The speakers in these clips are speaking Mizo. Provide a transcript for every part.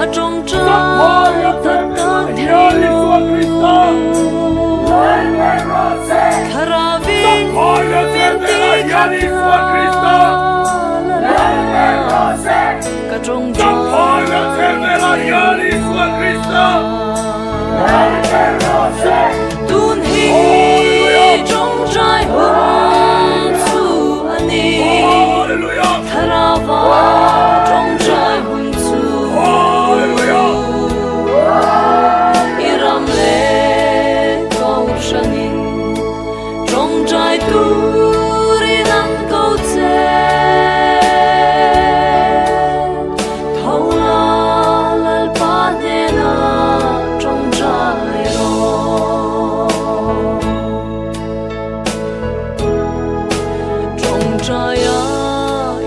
A ṭawngṭai tak tak thei lo. Thlarauin min ti khat la la, ka ṭawngṭai Tun hi ṭawngṭai hun chu a ni, Thlarauva ṭawngṭai hun chu. I ram leh kohhranin ṭawngṭai turin an ko che. Tho la Lalpa hnenah ṭawngṭai rawh. Ṭawngṭaia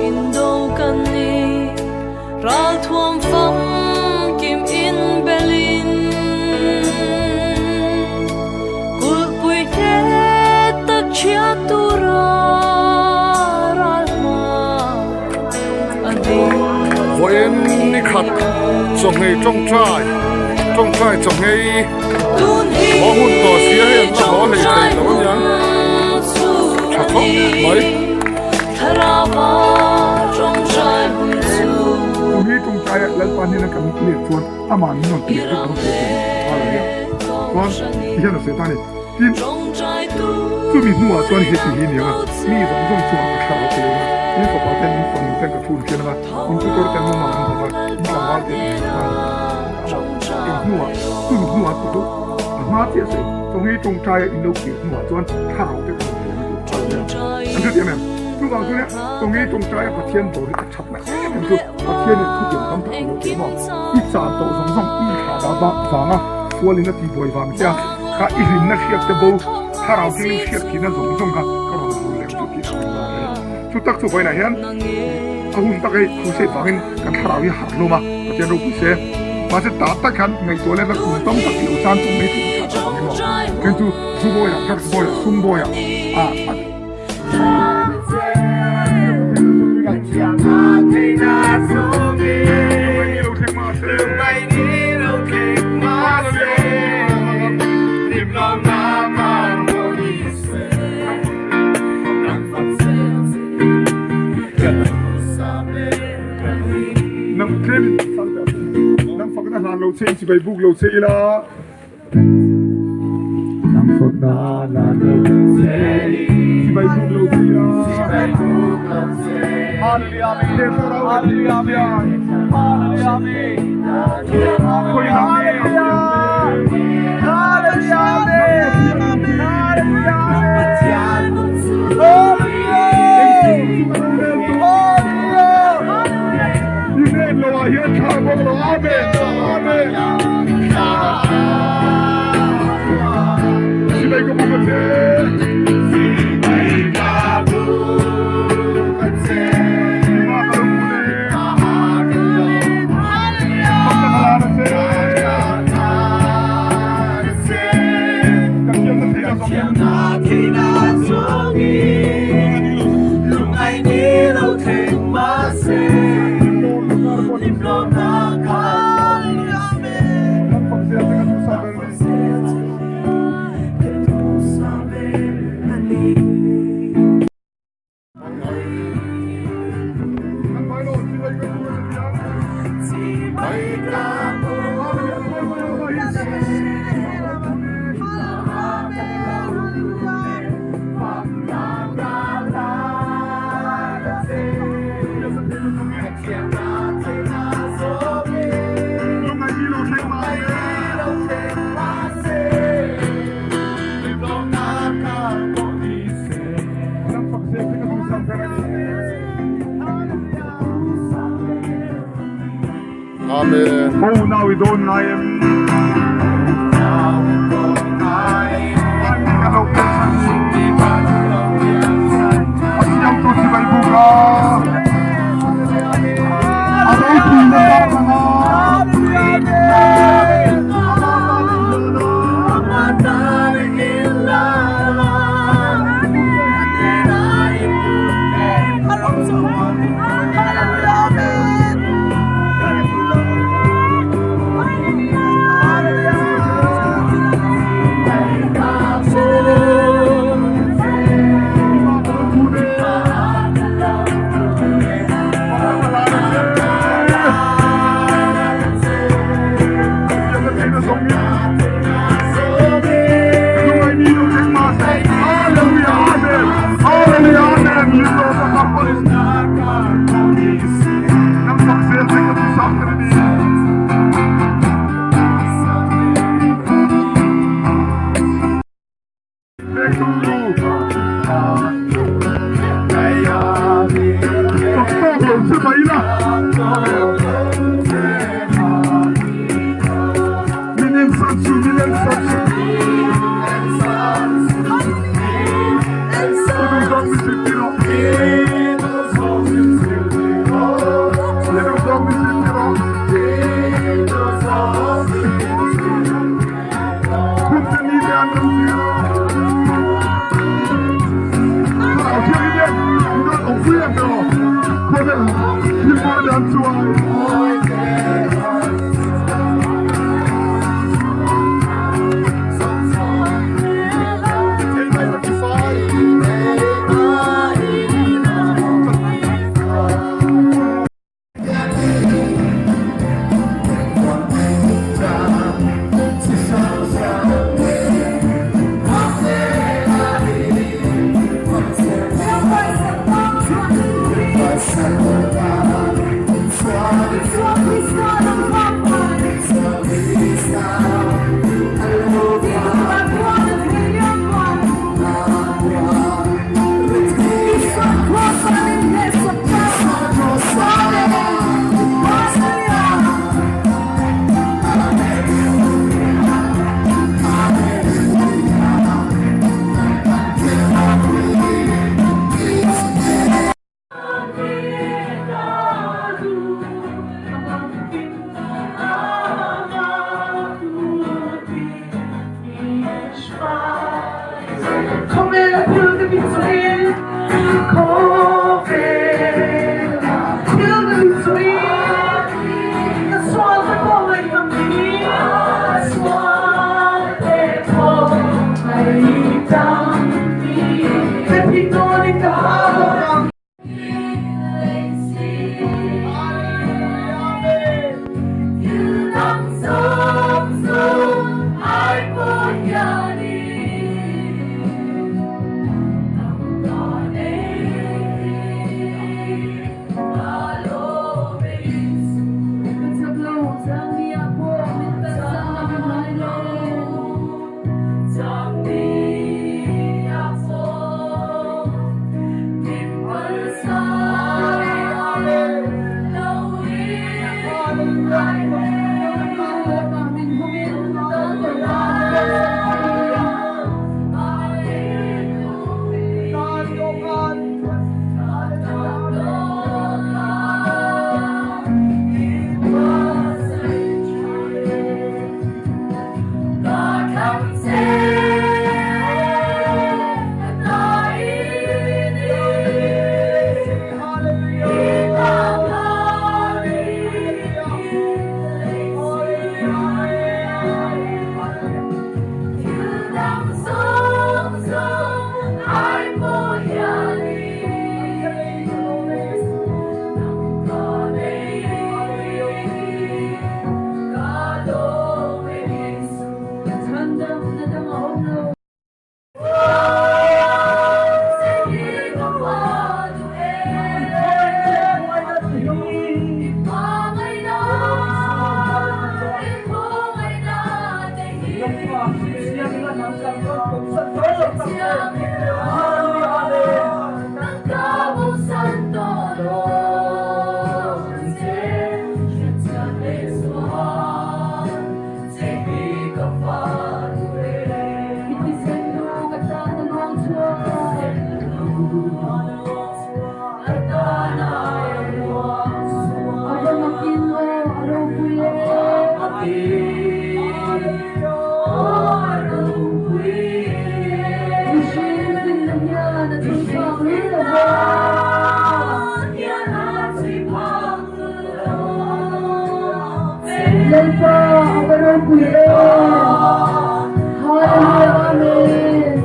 indo kan ni, ralthuam famkim inbelin. Kulhpui nghet tak chhiat tura ral hma. Vawiin ni khat chawhmei tawngtai tawngtai chawhmei haw hun tawh sia hei an la haw hlei thei lo aniang tha khawp mai. Chawhmei tawngtai ah Lalpa hnena kan let chuan amah min rawn tir vek dawn tih a hria chuan tihian a sawi ta a ni. Tin, chumi hnuah chuan heti hi ni ang a, mi zawng zawng chungah ka thlarau ka leng a, in fapa ten in fanu ten ka thu an hriat ang a, in tutor ten mumang an hmu ang a, in tlangval ten in hmu ang a, eng hnuah, chumi hnuah chu chu a hma chiah sawi, chawngei tawngtai a in lo kir hnuah chuan thlarau te ka rawn leng a tih phal nia. An hrethiam em? Chuvang chu nia, chawngei tawngtai a Pathian dawr hi a that na em em chu Pathianin thutiam tam tak a lo pe maw? I chan tawh zawng zawng i thlah dah vanga sualin a tihbuai vang che a, Kha i hlimna hriak te bo, thlarau thil hriak thihna zawng zawng kha ka rawn vul leh chu tih ka rawn zar a ni. Chu tak chu vawiinah hian a hun tak hei crusade vangin kan thlarau hi harh hlawm a, Pathian ropui se. Mahse tah tak hian ngaihtuah leh na kum tam tak lo chan chung mai tih ka thlah vangin maw then chu zu bawiah, drugs bawiah, sum bawiah ah a. Nang fakna hlan lo che chibai buk lo che ila. Nang fakna hlan lo che chibai buk lo che ila. Hallelujah amen. Hallelujah amen. Hallelujah amen. Amen. Ho nau i dawn ngai em? A siamtu chibai buk a, a ropui na tar lang a. Lalpa a va ropui em! Hallelujah Amen.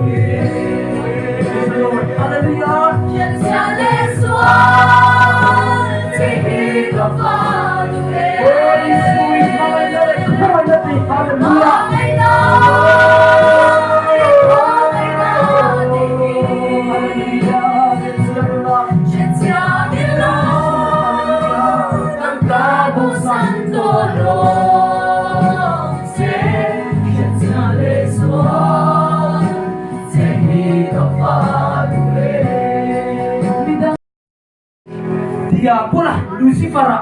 Diabola, Lucifer-a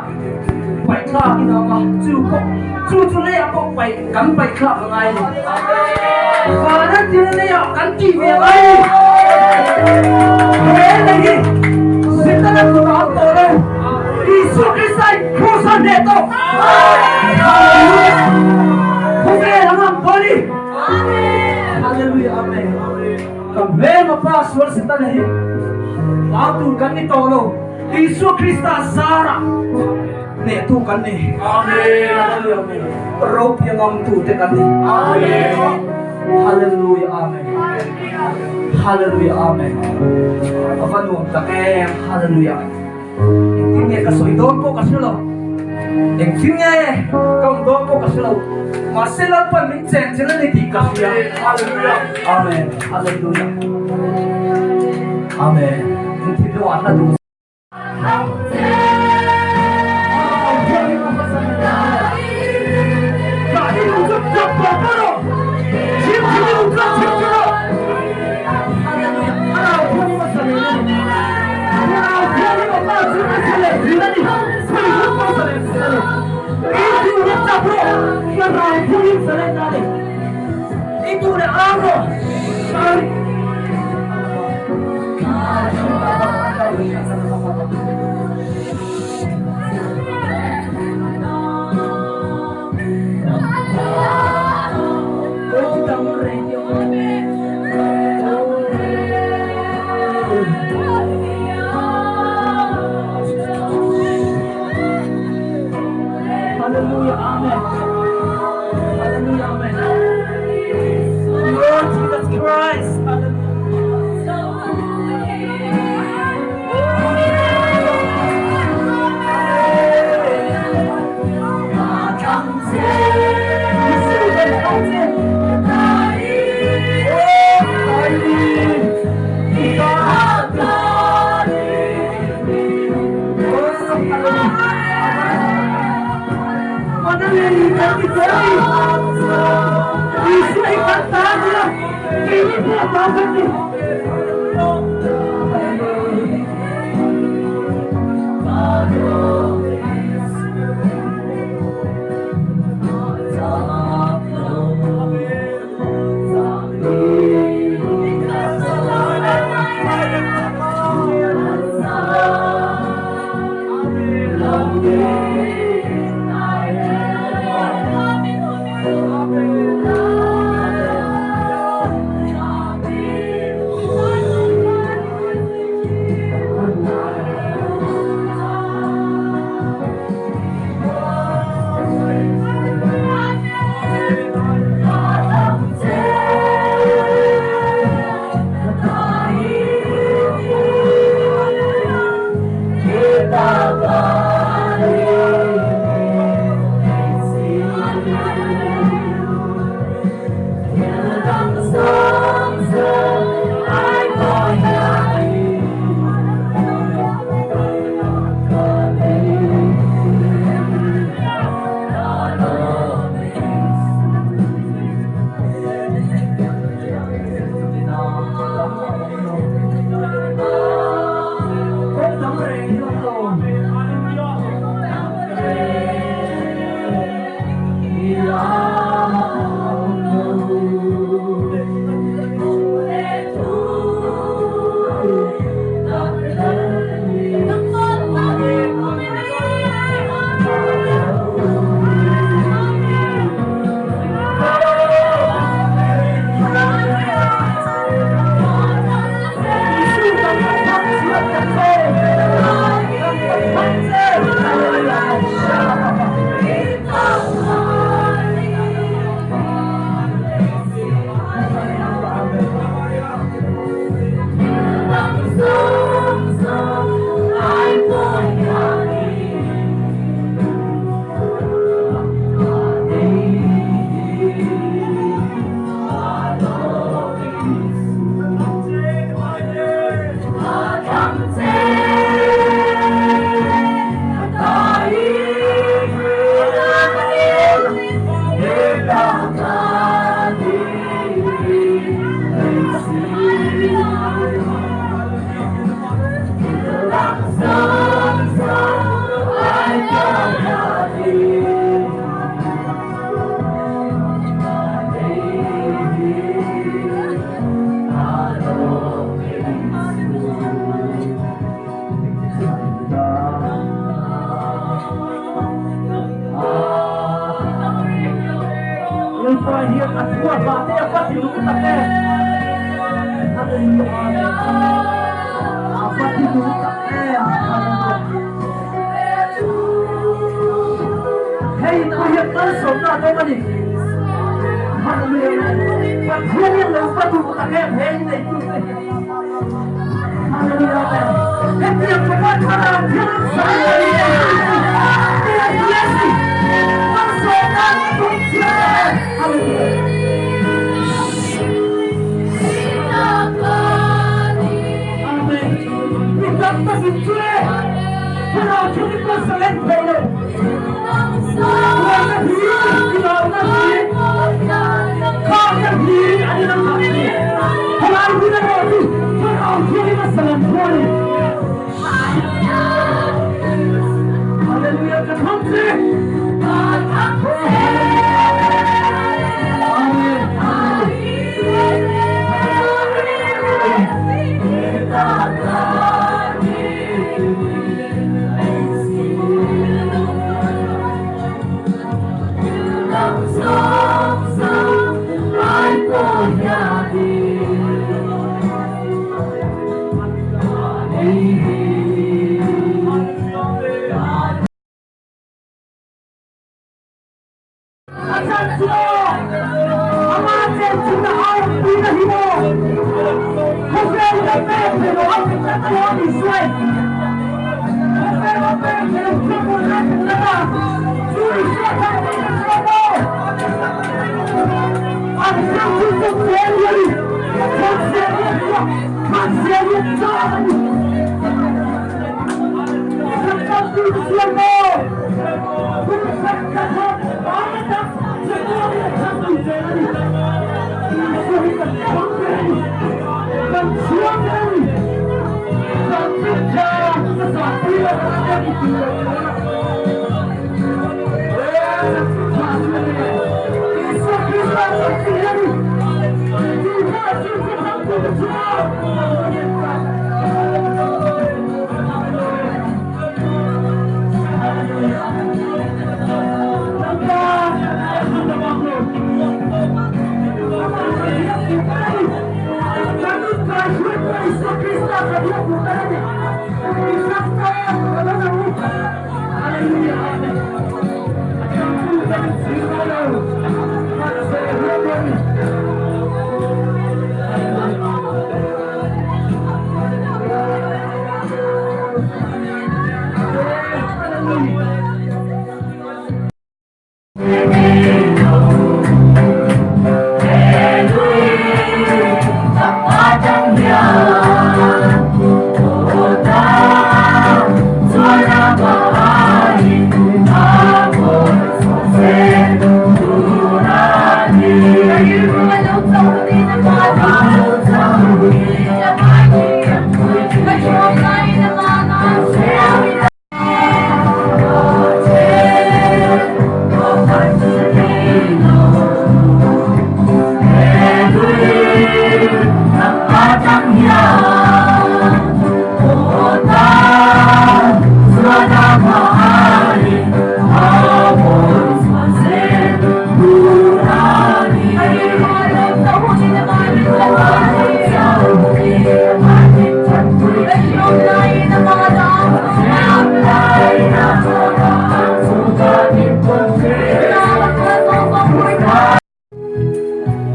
paih thlak in a awm a, chu pawh chu chu leiah pawh paih kan paih thlak a ngai a ni. Vana thil leiah kan tih ve a ngai a ni. He lei hi Setana kutah a awm tawh lo. Isua Krista in Kraws-a hneh tawh. Hallelujah! Khawvel ang ang tawh a ni. Hallelujah! Amen. Kan hmel Pa sual Setana hi hlau tur kan ni tawh lo. Isua Krista zarah hnehtu kan ni. Amen. Amen. Ropui ngamtu te kan ni. Amen. Hallelujah. Amen. Hallelujah. Amen. A va nuam tak em. Hallelujah. Engtin nge ka sawi dawn pawh ka hre lo. Engtin nge ka awm dawn pawh ka hre lo. Mahse Lalpan min chen chelh a ni tih ka hria. Hallelujah. Amen. Hallelujah. Amen. Min thinlung ah hla duh. Hallelujah, Amen. Hallelujah, Amen. Lord Jesus Christ. Hallelujah. Lalpa hian a thu a hlah te a va ti nung tak em. Hallelujah Amen. A va ti nung tak em. Hallelujah. Hei pawh hian malsawmna a dawng a ni. Hallelujah Amen. Pathian hian lo va duh tak em he in neitu te hi. Hallelujah Amen. Hetiang khawpa thlarau thianghlim sawi a ni neitu hi. Tia Blessing. Malsawmna a dawng chiang tak em. Hallelujah. Amen. Mi tam takin chu le thlarau thianghlim pawh sa en thei lo. Buaina hi, hlauhna hi, khakna hi an in ang tak ni. Helai hun erawh chu thlarau thianghlim a sa lam thu a ni. Hallelujah ka thlang che. Amen. A chan chu amah chen chu na au pui na hi maw? Khawvel ka pek thei lo a ti tlat lo a ni suai. Khawvel ka pek thei lo thlamuan na ti tlat a, chu Isua khan a ti tlat lo maw? An chan chu chu zel hi a ni, khan zel hi a ni a, khan zel hi a chang a ni. Khan kal tu ti suai maw? Hun khat khat ho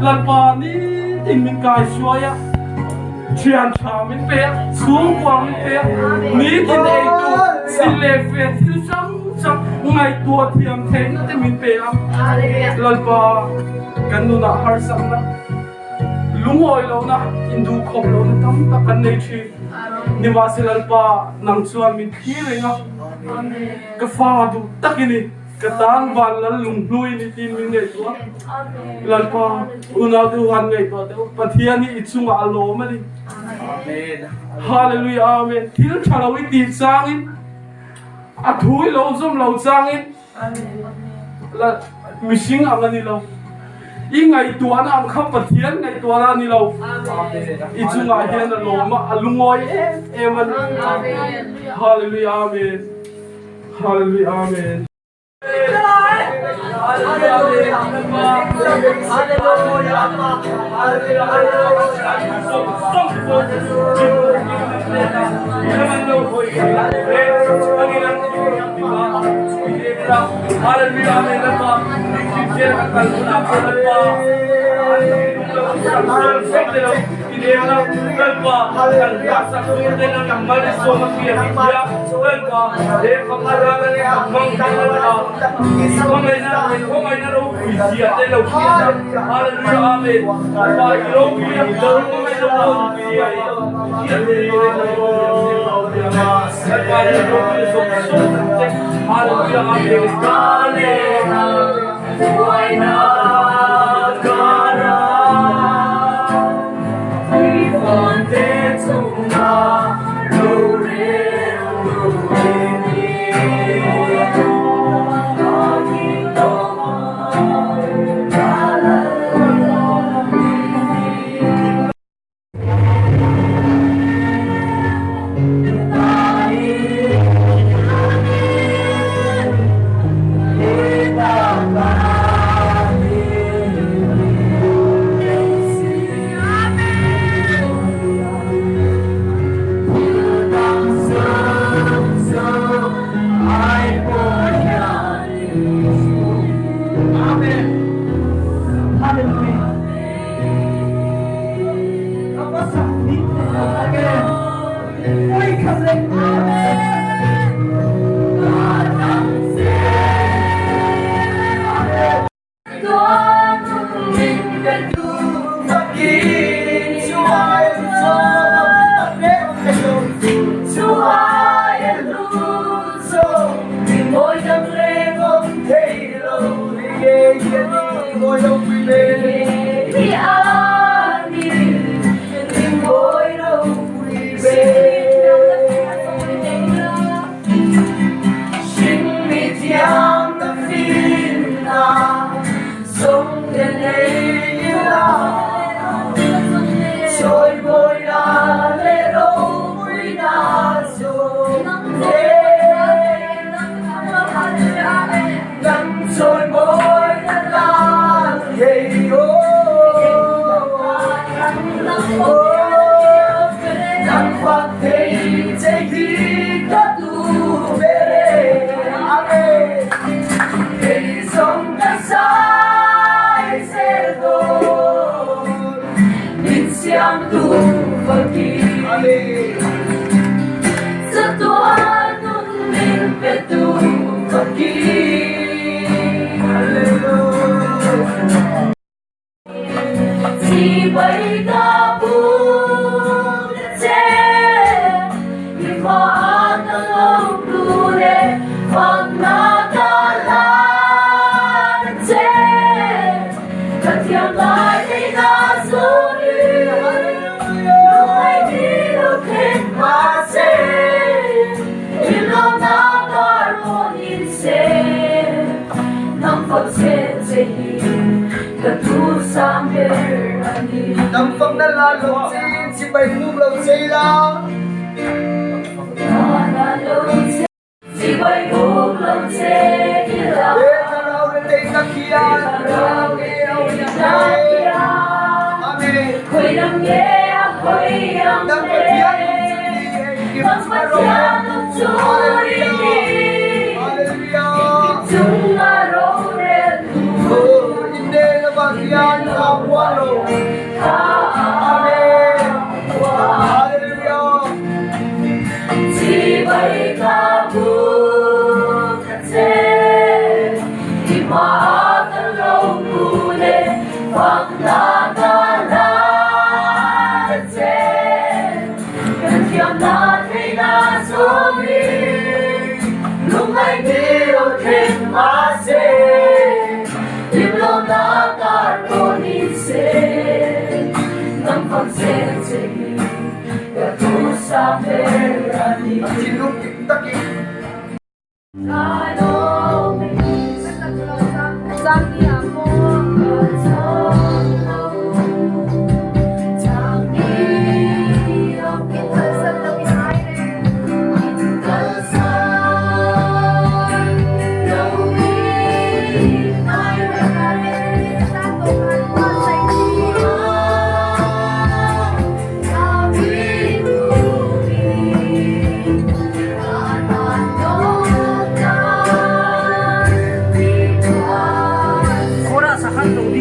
Lalpa nitin min kai hruai a, thian tha min pe a, chhungkua min pe a, nitin ei tur sil leh fe thil hrang hrang ngaihtuah thiam theihna te min pe a. Lalpa kan nunah harsakna, lungawi lohna, induhkhawp lohna tam tak kan nei thin. Nimahse Lalpa nang chuan min thlir reng a, ka fa duh tak i ni. Ka tan van lal lunghlui ni tiin min ngaihtuah. Lalpa, unau te u han ngaihtuah teh u, Pathian hi i chungah a lawm a ni. Hallelujah, Amen. Thil tha lo i tih changin, a thu i lo zawm lo changin, la mihring ang a ni lo. I ngaihtuahna ang kha Pathian ngaihtuahna a ni lo. I chungah hian a lawm a, a lungawi em em a ni. Hallelujah, Amen. Hallelujah Amen.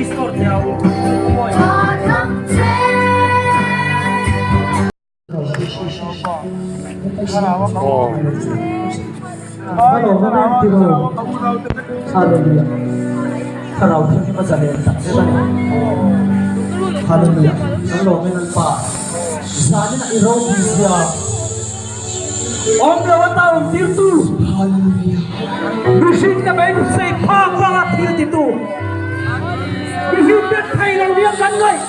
Restore thei ang. Awm lo ata awm tirtu mihringte beisei phak vanga thil titu mihringte thei lo nia kan ngaih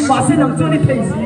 mahse nang chuan i thei si.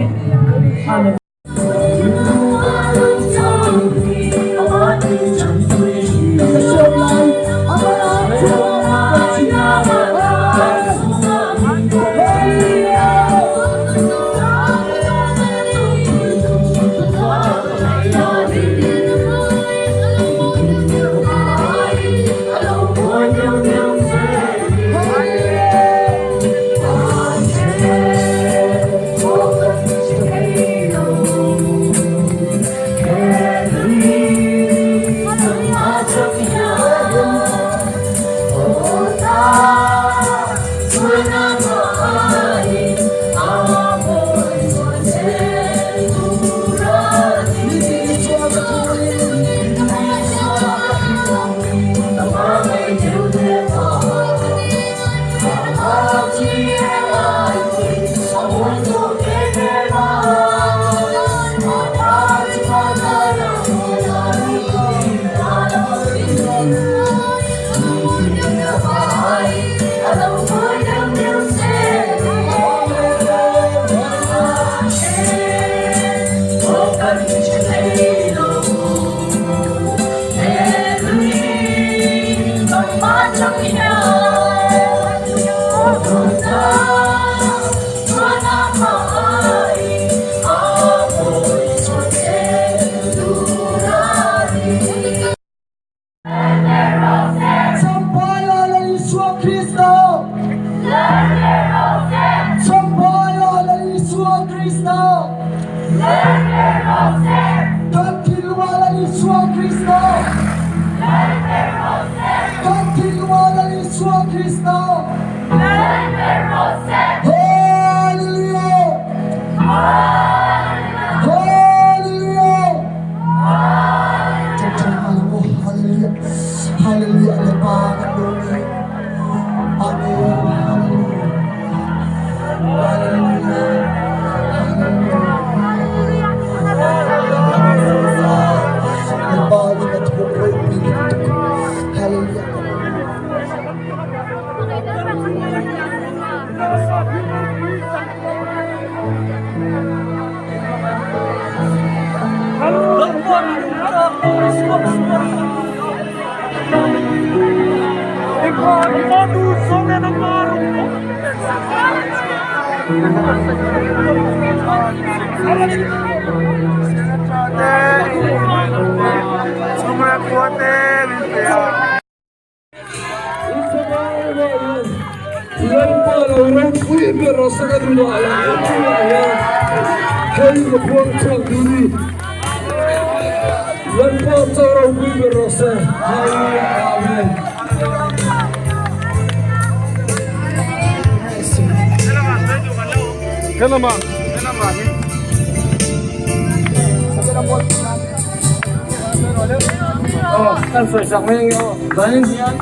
Kan sawi sak mai ang aw. Zanin hian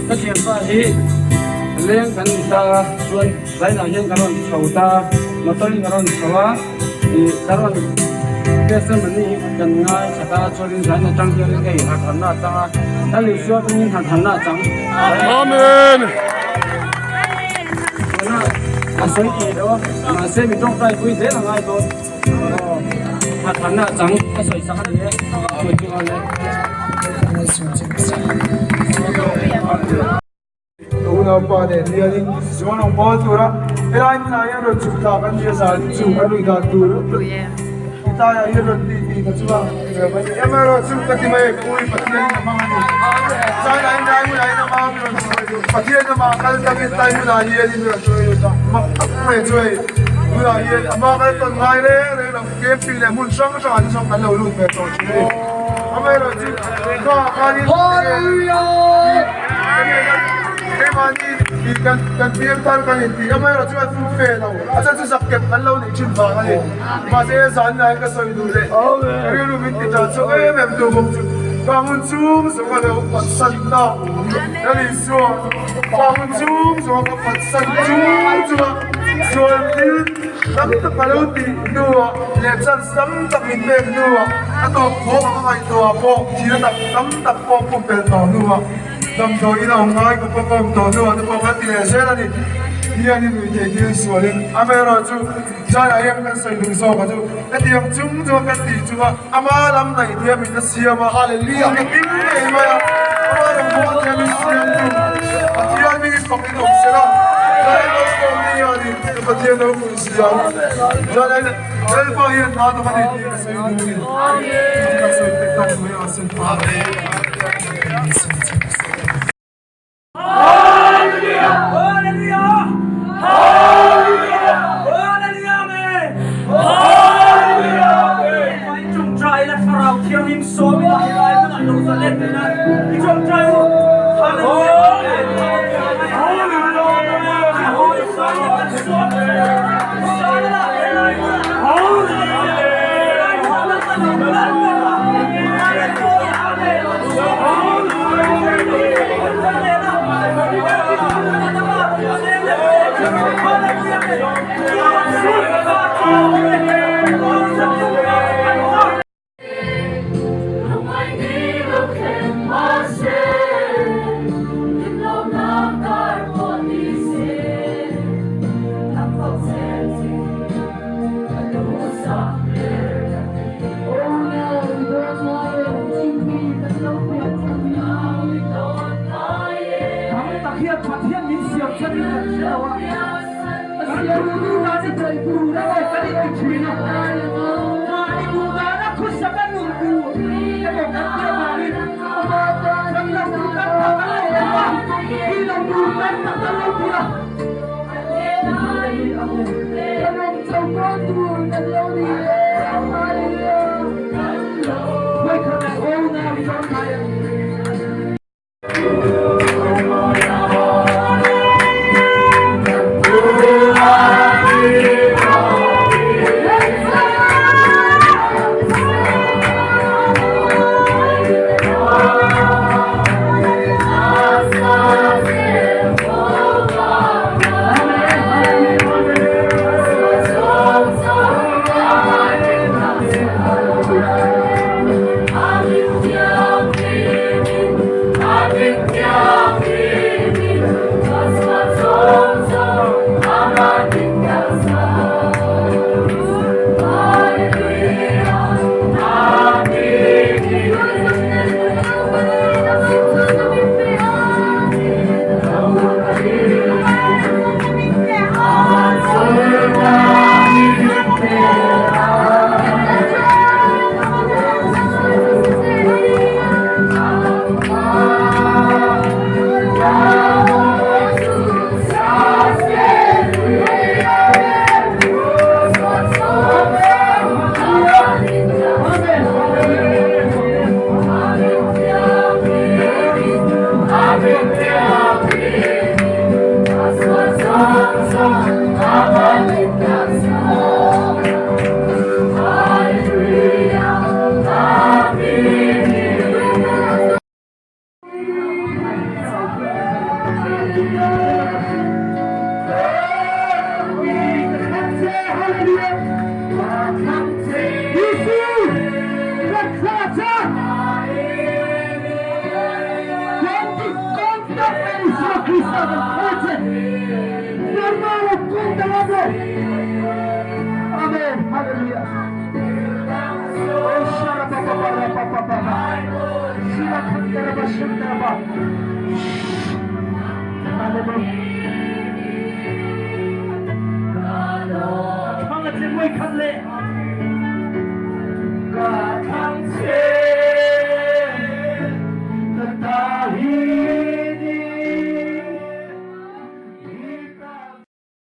ka thianpa hi leng kan ni ta a, chuan zainah hian ka rawn chho ta a, motor in ka rawn chho a, ih ka rawn testimony hi kan ngai that a, chuanin zain atang hianin hei harhharna a chang a, Lal Isua atangin harhharna a chang. Amen. Tuna a sawi thei lo a, mahse mi tawngtai pui zel a ngai dawn. Harhharna a chang ka sawi sak a ni e, sawi chu nghal e. Ka unaupa nen hianin zuan ang bawl tura helai hmunah hian rawn chhuk thla kan nia zan chu a nuih dan tur hetlaiah hian rawn tih tih na chunga amaherawh chu ka ti mai pui Pathian in a hmang a ni china in lai hmunah hian ama min rawn sawi duh Pathian ama kal takin tlai hmunah hian in rawn sawi lut a mak tak mai chu hei tunah hian ama kal tawn ngai reng reng lo camping leh hmun hrang hrangah te chuan kan lo lut ve tawh thin a ni amaherawh chu kha khanin. Keimahni Tih kan kan piangthar kan inti amaherawh chu a tum fe lo, a chhan chu zak kep kan lo neih thin vang a ni. Mahse zan lai ka sawi duh leh ka rilru min ti tan chhuak em em tu bawk chu ka hun chung zawng a lo phatsan ta Lal Isua, ka hun chung zawng a ka phatsan chung chung a sual thil tam tak a lo tih hnuah leh chance tam tak min pek hnuah a tawp khawm ang a ngaihtuah pawh thil tak tam tak pawh pumpelh tawh hnuah Damdawi in a awm ngai ka pawp awm tawh hnuah te pawh kan ti leh zel a ni. Hian in ruih theih thil sualin amaherawh chu China hian kan sawi duh zawk a chu hetiang chung chuan kan tih chunga ama lam ngaih thiam in a siam a, Hallelujah ka hlim ngei mai a, ama lam pawh a thiam in siam chu Pathian hmingin fak in awm sela, China Malsawmni hianin Pathian lo pui si ang, China in Lalpa hian hna tak a nei tih ka sawi duh a ni. Ka sawi pek tak mai a sen ta.